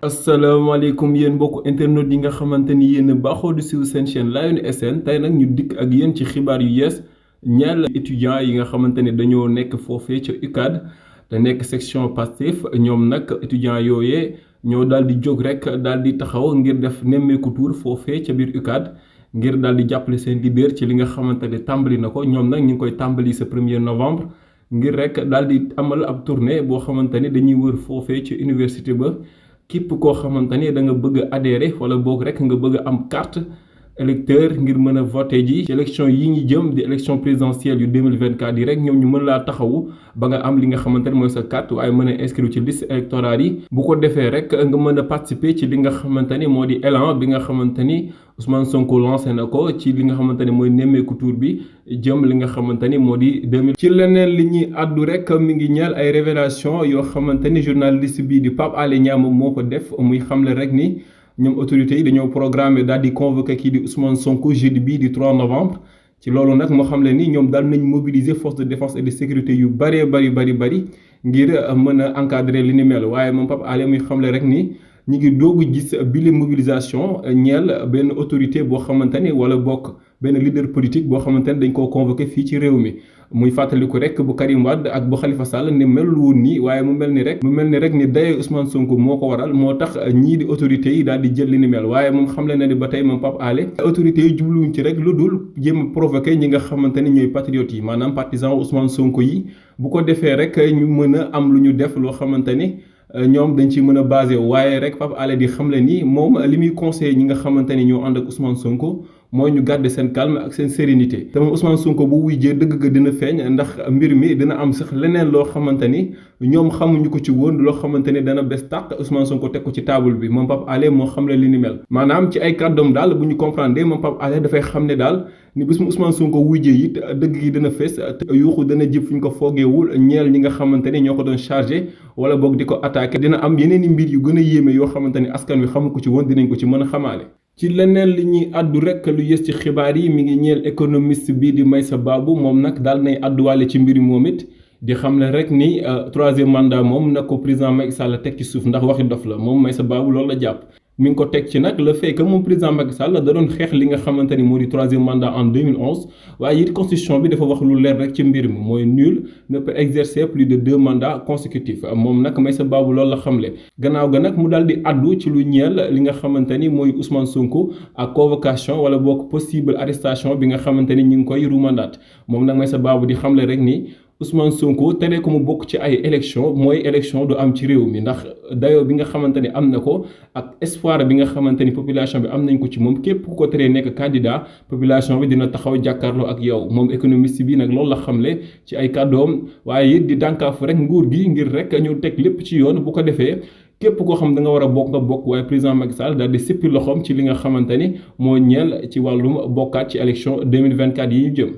asalaamaaleykum yéen mbokku internet yi nga xamante ni yéen baaxoo di suivre seen chaîne Lion SN tey nag ñu dikk ak yéen ci xibaar yu yees ñeel étudiants yi nga xamante ne dañoo nekk foofee ca UCAD te nekk section Pastef ñoom nag étudiants yooyee ñoo daal di jóg rek daal di taxaw ngir def nemmeeku tour foofee ca biir UCAD ngir daal di jàppale seen leader ci li nga xamante ne tàmbali na ko ñoom nag ñu ngi koy tàmbali sa 1er novembre ngir rek daal di amal ab tournée boo xamante ni dañuy wër foofee ci université ba. képp koo xamante ni da nga bëgg a adhérer wala boog rek nga bëgg a am carte électeur ngir mën a voté ji ci élection yi ñu jëm di élection présidentielle yu 2024 yi rek ñoom ñu mën laa taxawu ba nga am li nga xamante ni mooy sa carte waaye mën a inscrire ci liste électorale yi bu ko defee rek nga mën a participer ci li nga xamante ni moo di élan bi nga xamante ni Ousmane Sonko lancé na ko ci li nga xamante ni mooy nemmeeku tour bi jëm li nga xamante ni moo di 2000. ci leneen li ñuy àddu rek mi ngi ñeel ay révélation yoo xamante ni journaliste bii di Pape Alé Niang moo ko def muy xamle rek ni ñoom autorités yi dañoo programmé daal di convoqué kii di Ousmane Sonko jeudi bii di 3 novembre ci loolu nag moo xam le ni ñoom daal nañ mobiliser force de défense et de sécurité yu bëree bëri ngir mën a encadrer li ni mel waaye moom Pape Alé muy xamle rek ni ñi ngi doogu gis bile mobilisation ñeel benn autorité boo xamante ni wala bokk benn leader politique boo xamante ni dañ koo convoqué fii ci réew mi muy fàttaliku rek bu Karim Wade ak bu Khalifa Sall ni melul woon nii waaye mu mel ni rek ni dayoo Ousmane Sonko moo ko waral moo tax ñii di autorités yi daal di jël li ni mel waaye moom xamle na ni ba tey moom Pape Alé autorités yi jubluwuñ ci rek lu dul jéem a provoqué ñi nga xamante ni ñooy patriotes yi maanaam partisan Ousmane Sonko yi bu ko defee rek ñu mën a am lu ñu def loo xamante ni ñoom dañ ci mën a basé waaye rek Pape Alé di xamle ni moom li muy conseillé ñi nga xamante ni ñoo ànd ak Ousmane Sonko mooy ñu garder seen calme ak seen sérénité te moom Ousmane Sonko bu wujjee dëgg ga dina feeñ ndax mbir mi dina am sax leneen loo xamante ni ñoom xamuñu ko ci woon loo xamante ni dana bes tàq Ousmane Sonko teg ko ci table bi moom Pape Alé moo xamle li ni mel maanaam ci ay kàddoom daal bu ñu comprendre moom Pape Alé dafay xam ne daal ni bis mu Ousmane Sonko wujjee it dëgg gi dana fees te yuuxu dana jib fu ñu ko foogeewul ñeel ñi nga xamante ni ñoo ko doon chargé wala boog di ko attaqué dina am yeneen i mbir yu gën a yéeme yoo xamante ni askan wi xamu ko ci woon dinañ ko ci mën a xamaale ci leneen li ñuy àddu rek lu yës ci xibaar yi mi ngi ñeel économiste bii di Meissa Babou moom nag daal nay àdduwaale ci mbir moom it di xam ne rek ni 3e mandat moom na ko président Macky Sall teg ci suuf ndax waxi dof la moom Meissa Babou loolu la jàpp mi ngi ko teg ci nag le fait que moom président Macky Sall da doon xeex li nga xamante ni moo di 3e mandat en 2011 waaye it constitution bi dafa wax lu leer rek ci mbir mi mooy nul ne peut exercer plus de 2 mandats consécutifs moom nag Meissa Babou loolu la xamle gannaaw ga nag mu daal di addu ci lu ñeel li nga xamante ni mooy Ousmane Sonko ak convocation wala boog possible arrestation bi nga xamante ni ñu ngi koy rumandaat moom nag Meissa Babou di xamle rek ni Ousmane Sonko tere ko mu bokk ci ay élection mooy élection du am ci réew mi ndax dayoo bi nga xamante ni am na ko ak espoir bi nga xamante ni population bi am nañ ko ci moom képp ku ko teree nekk candidat population bi dina taxaw jàkkaarloo ak yow moom économiste bi nag loolu la xamle ci ay kàddoom waaye it di dànkaafu rek nguur gi ngir rek ñu teg lépp ci yoon bu ko defee képp koo xam da nga war a bokk nga bokk waaye président Macky Sall daal di sippi loxoom ci li nga xamante ni moo ñeel ci wàllum bokkaat ci élection 2024 yi ñu jëm